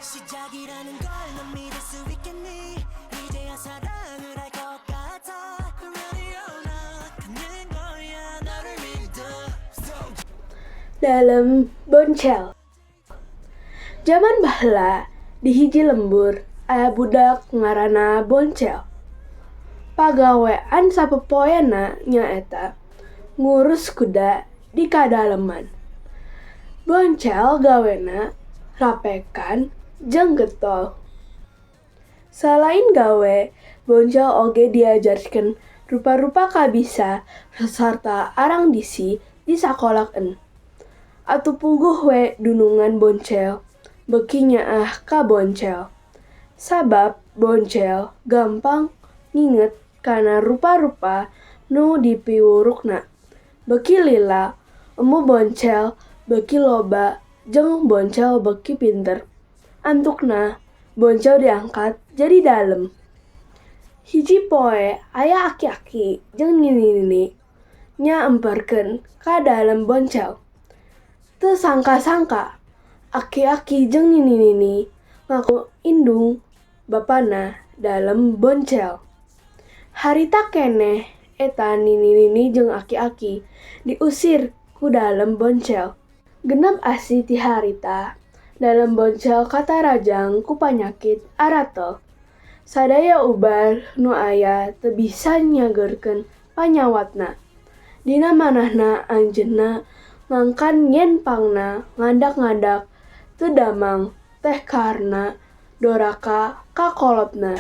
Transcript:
시작이라는 걸 넌 믿을 수 있겠니? 이제야 사랑을 할 것 같아. Ready or not 갖는 거야 나를 믿어. Dalem Boncel. Jaman baheula di hiji lembur aya budak ngaranna Boncel. Pagawean sapopoena nyaeta ngurus kuda di kadaleman. Boncel gawena rapekan jeung getol. Salain gawe, Boncel oge diajarkeun rupa-rupa kabisa sarta arangdisi disakolakeun. Atuh puguh we dunungan Boncel beuki nyaah ka Boncel. Sabab Boncel gampang nginget kana rupa-rupa nu dipiwurukna. Beuki lila, embung Boncel beuki loba jeung Boncel beuki pinter. Antukna Boncel diangkat jadi dalem. Hiji poe aya aki-aki jeung nini-nini nyamperkeun ka dalem Boncel. Teu sangka-sangka aki-aki jeung nini-nini ngaku indung bapana dalem Boncel. Harita keneh eta nini-nini jeung aki-aki diusir ku dalem Boncel. 6 asih ti harita, dalem Boncel katarajang ku panyakit aratel. Sadaya ubar nu aya teu bisa nyageurkeun panyawatna. Dina manahna anjeunna ngangkan yen pangna ngadak-ngadak teu damang teh karna doraka ka kolotna.